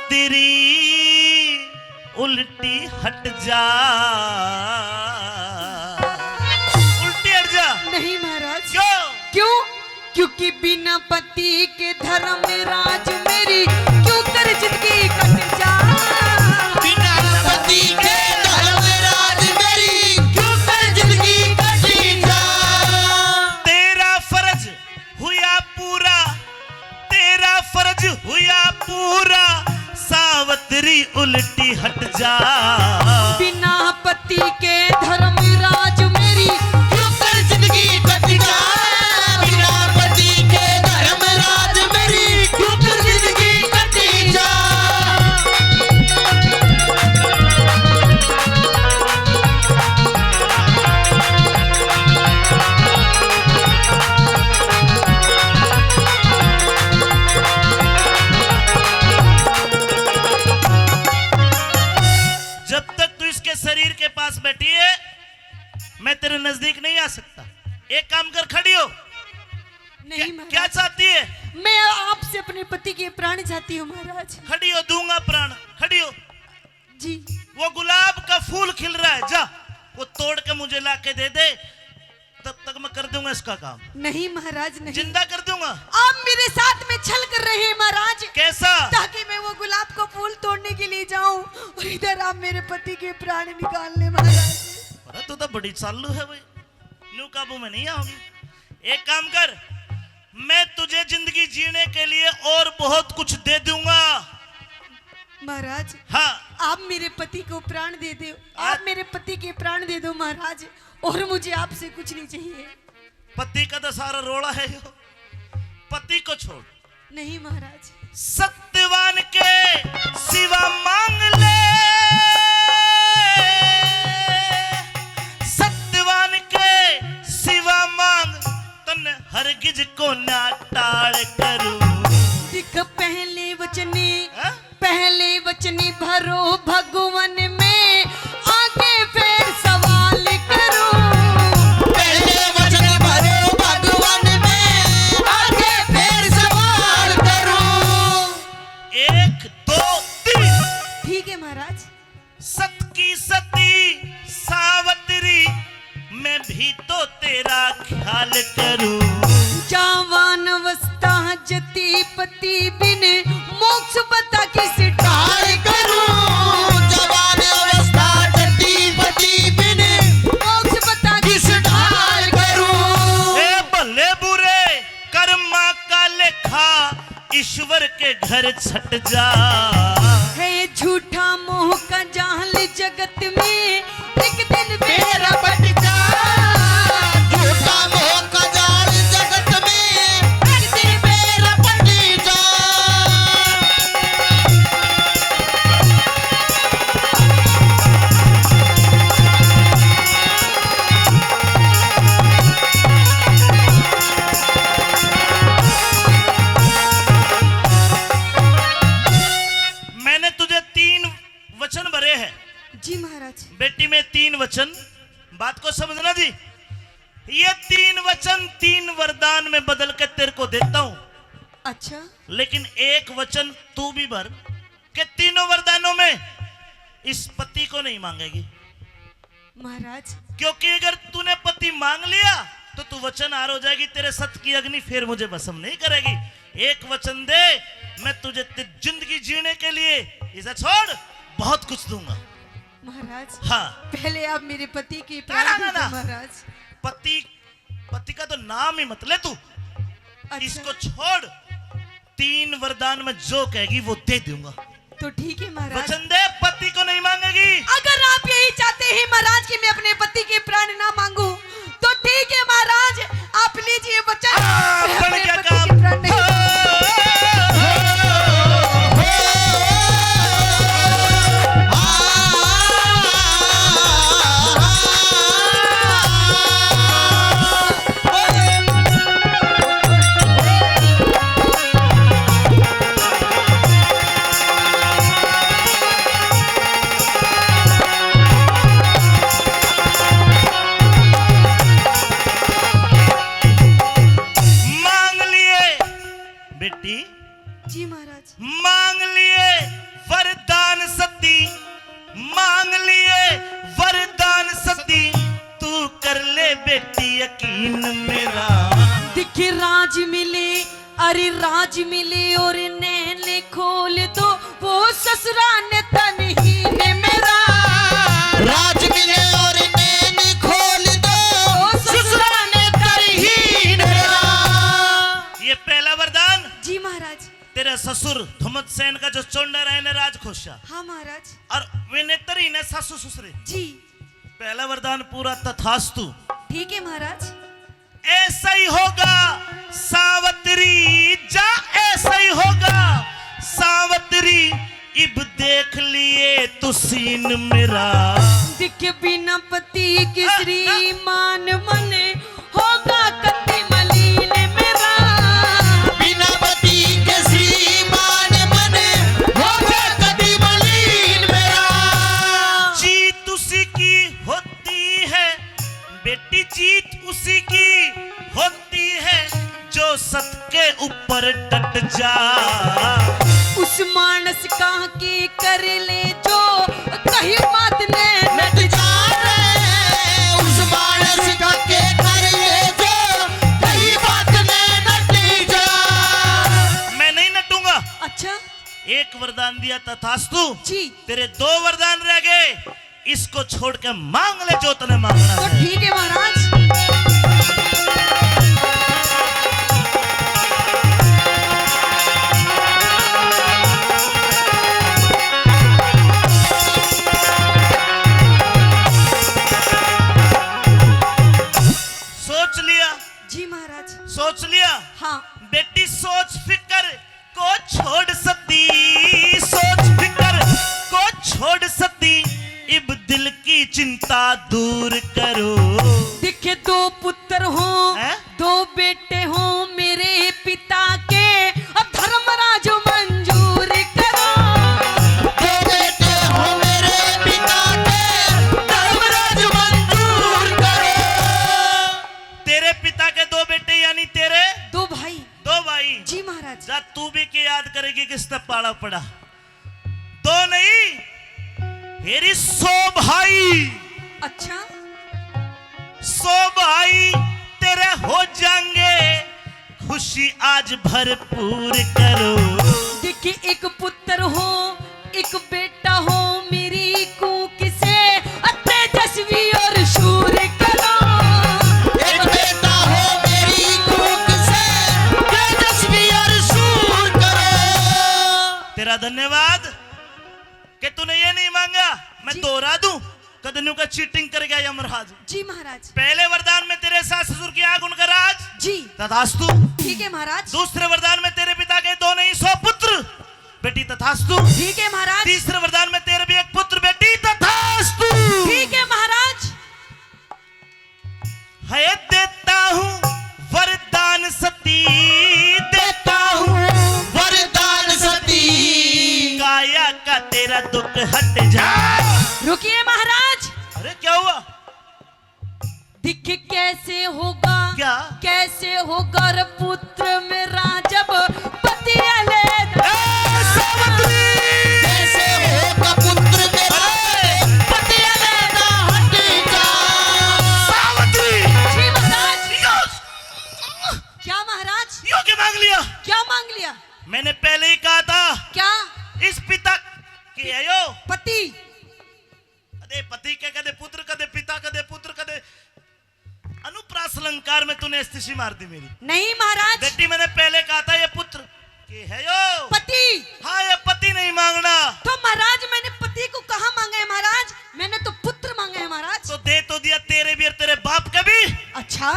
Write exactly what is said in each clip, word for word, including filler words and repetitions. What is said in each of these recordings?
तेरी उल्टी हट जा, उल्टी हट जा। नहीं महाराज। क्यों? क्यों? क्योंकि बिना पति के धर्मराज मेरी क्यों कर जिंदगी कट जा। बिना पति के धर्मराज मेरी क्यों कर जिंदगी कट जा। तेरा फर्ज हुआ पूरा, तेरा फर्ज हुआ पूरा, सावतरी उल्टी हट जा। बिना पति के धर्मराज मेरी क्यों कर जिंदगी कट जा। बिना पति के धर्मराज मेरी क्यों कर जिंदगी कट जा। जब तक तू इसके शरीर के पास बैठी है, मैं तेरे नजदीक नहीं आ सकता। एक काम कर, खड़ी हो। नहीं क्या, महाराज। क्या चाहती है? मैं आपसे अपने पति के प्राण चाहती हूँ महाराज। खड़ी हो, दूंगा प्राण। खड़ी हो। जी। वो गुलाब का फूल खिल रहा है, जा, वो तोड़ के मुझे ला के दे दे, तब तक मैं कर दूंगा इसका काम। नहीं महाराज, नहीं। जिंदा कर दूंगा। आप मेरे साथ में छल कर रहे हैं महाराज। कैसा? ताकि मैं वो गुलाब का फूल तोड़ने के लिए जाऊं और इधर आप मेरे पति के प्राण निकाल ले महाराज। अरे, तू तो बड़ी चालू है भाई, न्यू काबू में नहीं आओगी। एक काम कर, मैं तुझे जिंदगी जीने के लिए और बहुत कुछ दे दूंगा। महाराज, हाँ। आप मेरे पति को प्राण दे दो, आप आज मेरे पति के प्राण दे दो महाराज, और मुझे आपसे कुछ नहीं चाहिए। पति का तो सारा रोला है यो, पति को छोड़। नहीं महाराज। सत्यवान के सिवा मांग ले, सत्यवान के सिवा मांग, तन्ने हरगिज को ना टाल करूं। दिख पहले वचनी, हाँ? पहले वचनी भरो भगवन में, आगे फिर सवाल करूं। पहले वचन भरो भगवन में, आगे फिर सवाल करूं। एक, दो, तीन। ठीक है महाराज। सत की सती सावतरी, मैं भी तो तेरा ख्याल करूं। जवान अवस्था जती पति बिन, मोक्ष पता किस ढाल करूं। जवान अवस्था जती पति बिन, मोक्ष पता किस ढाल करूं। ए भले बुरे कर्मा का लेखा, ईश्वर के घर छट जा। है झूठा मोह का जाल जगत में, एक दिन बेरा पट जा। झूठा मोह का जाल जगत में, एक दिन बेरा पट जा। मैंने तुझे तीन वचन भरे हैं। जी महाराज। बेटी, मैं तीन वचन, बात को समझना जी, ये तीन वचन तीन वरदान में बदल के तेरे को देता हूँ। अच्छा। लेकिन एक वचन तू भी भर के तीनों वरदानों में इस पति को नहीं मांगेगी। महाराज। क्योंकि अगर तूने पति मांग लिया तो तू वचन हार हो जाएगी, तेरे सत की अग्नि फिर मुझे भस्म नहीं करेगी। एक वचन दे, मैं तुझे ते-, जिंदगी जीने के लिए, इसे छोड़, बहुत कुछ दूंगा। महाराज, हाँ। पहले आप मेरे पति की ना, ना, प्रार्थना ना, ना। महाराज। पति, पति का तो नाम ही मत ले तू। अच्छा। इसको छोड़, तीन वरदान में जो कहेगी वो दे दूंगा। तो ठीक है महाराज। वचन दे, पति को नहीं मांगेगी। अगर आप यही चाहते हैं महाराज कि मैं अपने पति के प्राण ना मांगू, तो ठीक है महाराज, आप लीजिए वचन। हाँ, मैं बन अपने गया पति काम। के प्राण नहीं मांग लिए बेटी। जी महाराज। मांग लिए कीन मेरा। दिखे राज मिले, अरे राज मिले और नैन खोल दो, वो ससुरा ने तनहीन मेरा। राज मिले और नैन खोल दो, वो ससुरा ने तनहीन मेरा। ये पहला वरदान। जी महाराज। तेरा ससुर धुमत सेन का जो चोंडा रहे ने राज खोसा। हाँ महाराज। और वे नेत्र ही ने सासू ससुरे। जी। पहला वरदान पूरा तथास्तु। ठीक है महाराज। ऐसा ही होगा सावतरी, जा ऐसा ही होगा सावतरी, इब देख लिए तू सीन मेरा। दिखे बिना पति के आ, आ। श्रीमान मन होगा कति मलिन मेरा। बिना पति के श्रीमान मन होगा कति मलिन मेरा। जीत उसी की होती है बेटी, जीत उसी की होती है जो सत के ऊपर डट जा। उस मानस का के कर ले जो कहीं बात ने नट जा रे। उस मानस का के कर ले जो कहीं बात ने नट जा। मैं नहीं नटूंगा। अच्छा। एक वरदान दिया तथास्तु। जी। तेरे दो वरदान रह गए, इसको छोड़ के मांग ले जो तने मांगना तो है। ठीक है महाराज। सोच लिया? जी महाराज। सोच लिया? हाँ। बेटी सोच फिकर को छोड़ सती, सोच फिकर को छोड़ सती, इब दिल की चिंता दूर करो। दिखे दो पुत्र हो, हैं? दो बेटे हो मेरे पिता के, अब धर्मराज मंजूर करो। दो बेटे हो मेरे पिता के, धर्मराज मंजूर करो। तेरे पिता के दो बेटे यानी तेरे दो भाई। दो भाई। जी महाराज। जा तू भी के याद करेगी किसने पाला पड़ा। दो नहीं, हेरी सौ भाई। अच्छा। सौ भाई तेरे हो जाएंगे, खुशी आज भरपूर करो। देखिए एक पुत्र हो, एक बेटा हो मेरी कूक से, तेजस्वी और शूर करो। एक बेटा हो मेरी कूक से, तेजस्वी और शूर करो। तेरा धन्यवाद कि तूने ये नहीं मांगा मैं जी। दोहरा दूं, कद न्यू का चीटिंग कर गया यमराज। जी महाराज। पहले वरदान में तेरे सास ससुर की आग उनका राज। जी। तथास्तु। ठीक है महाराज। दूसरे वरदान में तेरे पिता के दो नहीं सौ पुत्र। बेटी तथास्तु। ठीक है महाराज। तीसरे वरदान में तेरे भी एक पुत्र बेटी तथास्तु। ठीक है महाराज। है देता हूँ वरदान सती, देता हूँ वरदान सती, काया का तेरा दुख हट जा। रुकिए महाराज। अरे क्या हुआ? दिख कैसे होगा, क्या? कैसे होगा रे पुत्र मेरा जब पति अलग। ए, सावित्री! कैसे होगा पुत्र मेरा पति अलग हट जा। सावित्री! जी महाराज। यो! क्या महाराज? यो क्या मांग लिया? क्या मांग लिया? मैंने पहले ही कहा था। क्या? इस पिता के आयो। पति। कदे पति के, कदे पुत्र, कदे पिता, कदे पुत्र, कदे अनुप्रास अलंकार में तूने स्थिति मार दी मेरी। नहीं महाराज। बेटी, मैंने पहले कहा था ये पुत्र के है यो। पति। हाँ, ये पति नहीं मांगना। तो महाराज, मैंने पति को कहाँ मांगा है महाराज? मैंने तो पुत्र मांगा है महाराज। तो दे तो दिया तेरे भी और तेरे बाप का भी। अच्छा,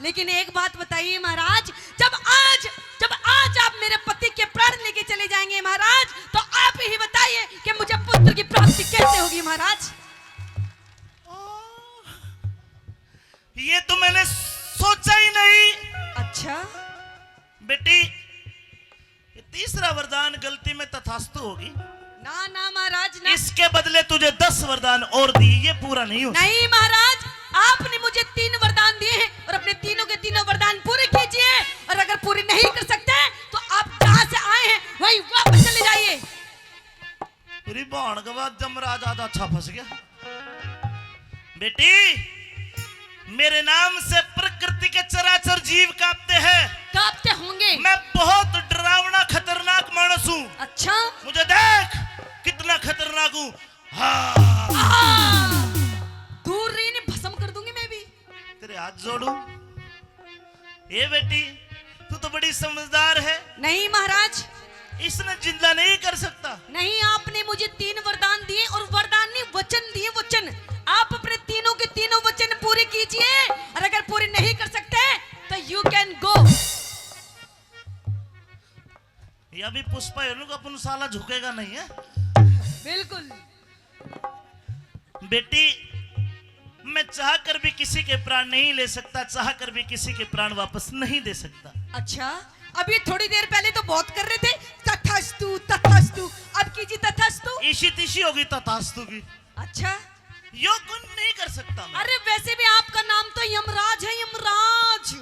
लेकिन एक बात बताइए महाराज, जब आज, जब आज आप मेरे पति के प्राण लेके चले जाएंगे महाराज, तो आप ही बताइए कि मुझे पुत्र की प्राप्ति कैसे होगी महाराज? ये तो मैंने सोचा ही नहीं। अच्छा। बेटी, ये तीसरा वरदान गलती में तथास्तु होगी। ना, ना महाराज, ना। इसके बदले तुझे दस वरदान और दिए, ये पूरा नहीं हो सकता। नहीं महाराज, आपने मुझे तीन वरदान दिए हैं और अपने तीनों के तीनों वरदान पूरे कीजिए, और अगर पूरे नहीं कर सकते तो आप जहां से आए हैं वहीं वापस चले जाइए। तेरी बहन के बाद जमराज आधा अच्छा फंस गया। बेटी, मेरे नाम से प्रकृति जीव कांपते हैं। कांपते होंगे। मैं बहुत डरावना, खतरनाक मानस हूँ। अच्छा। मुझे देख, कितना खतरनाक हूँ। हाँ। आह! दूर रही, नहीं भस्म कर दूंगी मैं भी। तेरे हाथ जोड़ू। ए बेटी, तू तो बड़ी समझदार है। नहीं महाराज। इसने जिंदा नहीं कर सकता। नहीं, आपने मुझे तीन वरदान दिए और वरदान नहीं, वचन दिए, वचन। आप अपने तीनों के तीनों वचन पूरे कीजिए, और अगर पूरे नहीं कर सकते तो you can go। ये अभी पुष्पा हेलू का अपन साला झुकेगा नहीं है। बिल्कुल। बेटी, मैं चाह कर भी किसी के प्राण नहीं ले सकता, चाह कर भी किसी के प्राण वापस नहीं दे सकता। अच्छा, अभी थोड़ी देर पहले तो बहुत कर रहे थे, तथास्तु, तथास्तु। अब कीजिए तथास्तु। इसी तिशी होगी तथास्तु की। अच्छा, यो कुछ नहीं कर सकता मैं। अरे वैसे भी आपका नाम तो यमराज है, यमराज।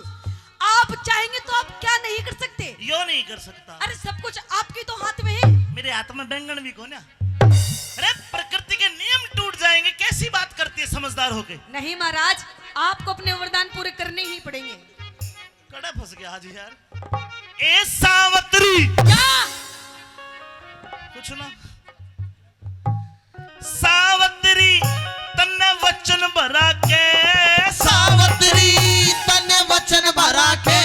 आप चाहेंगे तो आप क्या नहीं कर सकते? यो नहीं कर सकता। अरे सब कुछ आपकी तो हाथ में है। मेरे हाथ में बैंगन भी कोन्या। अरे प्रकृति के नियम टूट जाएंगे, कैसी बात करती है समझदार होके? नहीं महाराज, आपको अपने वरदान पूरे करने ही पड़ेंगे। कड़ा फंस गया आज यार। ए सावत्री। क्या? कुछ ना। सावत्री तन्ने वचन भरा के। सावत्री तन्ने वचन भरा के।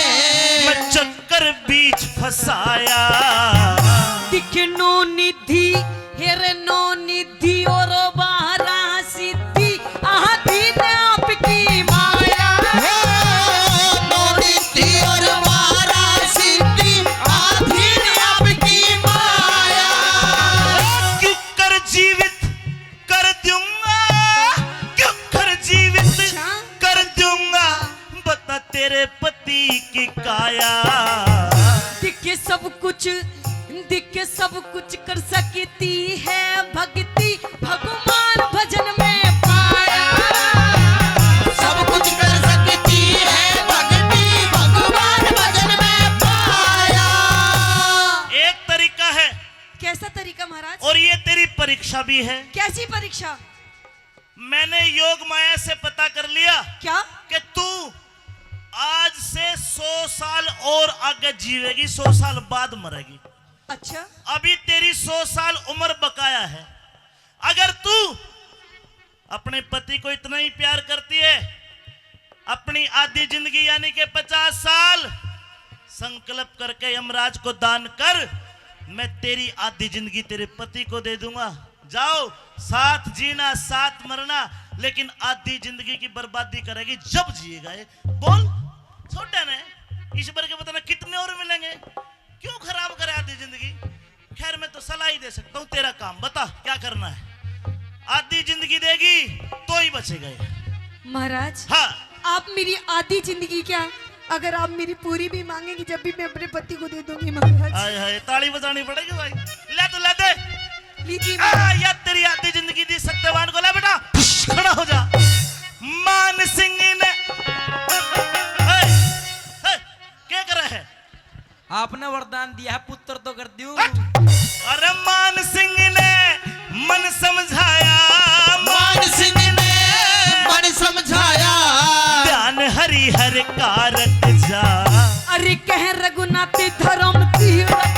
मैं चक्कर बीच फंसाया। दिखे नौ निधि, हेरे नौ निधि और बारह सिद्धि, अधीन आपकी माया। हो, नौ निधि और बारह सिद्धि, अधीन आपकी माया। क्यों कर जीवित कर दूंगा, क्यों कर जीवित अच्छा। कर दूंगा, बता तेरे पति की काया। दिखे सब कुछ, दिखे सब कुछ कर सकती है भक्ति, भगवान भजन में पाया। सब कुछ कर सकती है भक्ति, भगवान भजन में पाया। एक तरीका है। कैसा तरीका महाराज? और ये तेरी परीक्षा भी है। कैसी परीक्षा? मैंने योग माया से पता कर लिया क्या? कि तू आज से सौ साल और आगे जीवेगी, सौ साल बाद मरेगी। अच्छा। अभी तेरी सौ साल उम्र बकाया है। अगर तू अपने पति को इतना ही प्यार करती है, अपनी आधी जिंदगी यानी कि पचास साल संकल्प करके यमराज को दान कर, मैं तेरी आधी जिंदगी तेरे पति को दे दूंगा। जाओ, साथ जीना, साथ मरना, लेकिन आधी जिंदगी की बर्बादी करेगी जब जिएगा ये। बोल, छोटे ने ईश्वर के पता ना कितने और मिलेंगे, क्यों खराब करे आधी जिंदगी? खैर, मैं तो सलाह ही दे सकता हूँ, तेरा काम बता, क्या करना है? आधी जिंदगी देगी तो ही बचेगा ये। महाराज, हाँ। आप मेरी आधी जिंदगी क्या, अगर आप मेरी पूरी भी मांगेंगे, जब भी मैं अपने पति को दे दूंगी महाराज। हाय हाय, ताली बजानी पड़ेगी भाई। ले तो ले दे। लीजिए आ, महाराज। या तेरी आधी जिंदगी दी सत्यवान को, ले बेटा, खड़ा हो जा। मान सिंह ने, ए, ए, क्या कर रहा है? आपने वरदान दिया है, पुत्र तो कर दूं। हट। अरे मान सिंह ने मन समझाया, मान सिंह ने मन समझाया। ध्यान हरि हर कारत जा। अरे कह रघुनाथ धर्म तीरथ